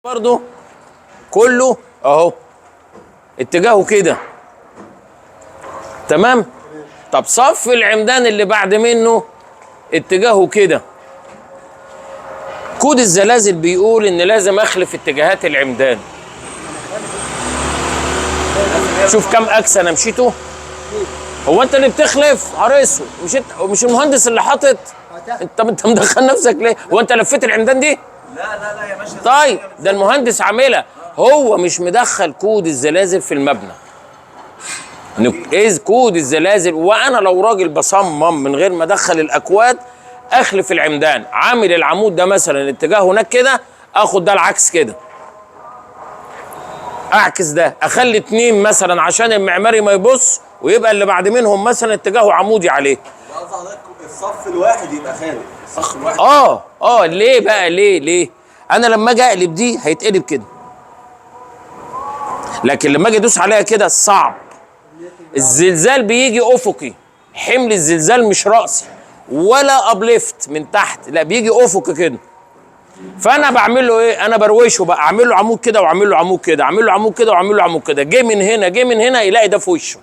برضو كله اهو اتجاهه كده. تمام. طب صف العمدان اللي بعد منه اتجاهه كده. كود الزلازل بيقول ان لازم اخلف اتجاهات العمدان. شوف كم اكس انا مشيته. هو انت اللي بتخلف عريسه، مش انت، مش المهندس اللي حاطط. انت مدخل نفسك ليه؟ هو انت لفيت العمدان دي؟ لا لا لا يا باشا. طيب ده المهندس عاملها، هو مش مدخل كود الزلازل في المبنى. ايه كود الزلازل؟ وانا لو راجل بصمم من غير ما ادخل الاكواد اخلف العمدان، عامل العمود ده مثلا اتجاهه هناك كده، اخد ده العكس كده، اعكس ده، اخلي اتنين مثلا عشان المعماري ما يبص، ويبقى اللي بعد منهم مثلا اتجاهه عمودي عليه. قصدي حضرتك الصف الواحد يبقى خالي، الصف الواحد. ليه بقى؟ ليه؟ انا لما اجي اقلب دي هيتقلب كده، لكن لما اجي ادوس عليها كده صعب. الزلزال بيجي افقي، حمل الزلزال مش راسي ولا uplift من تحت، لا بيجي افقي كده. فانا بعمل له ايه؟ انا بروشه بقى، اعمل له عمود كده واعمل له عمود كده، اعمل له عمود كده واعمل له عمود كده. جه من هنا، جه من هنا، يلاقي ده في وشه.